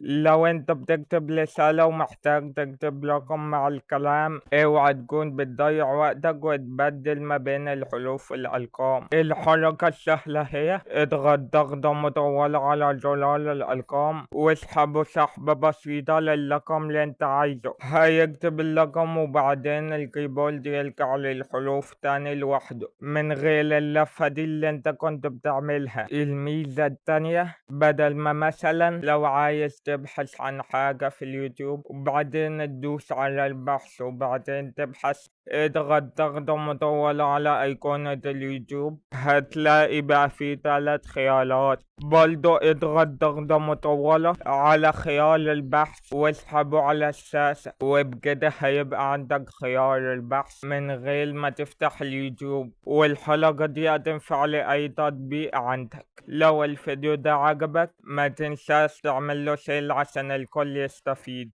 لو انت بتكتب رسالة ومحتاج تكتب رقم مع الكلام، اوعى تكون بتضيع وقتك وتبدل ما بين الحروف والأرقام. الحركة السهلة هي اضغط ضغطة مطولة على زرار الأرقام واسحبه سحبة بسيطة للرقم اللي انت عايزه، هيكتب الرقم وبعدين الكيبورد يرجع للحروف تاني لوحده من غير اللفة دي اللي انت كنت بتعملها. الميزة التانية، بدل ما مثلا لو عايز تبحث عن حاجة في اليوتيوب وبعدين تدوس على البحث وبعدين تبحث، اضغط ضغطة مطولة على أيقونة اليوتيوب، هتلاقي بقى في 3 خيارات. برضو اضغط ضغطة مطولة على خيار البحث واسحبه على الشاشة، وبكده هيبقى عندك خيار البحث من غير ما تفتح اليوتيوب. والحلقة دي هتنفع لأي تطبيق عندك. لو الفيديو ده عجبك ما تنساش تعمل له share عشان الكل يستفيد.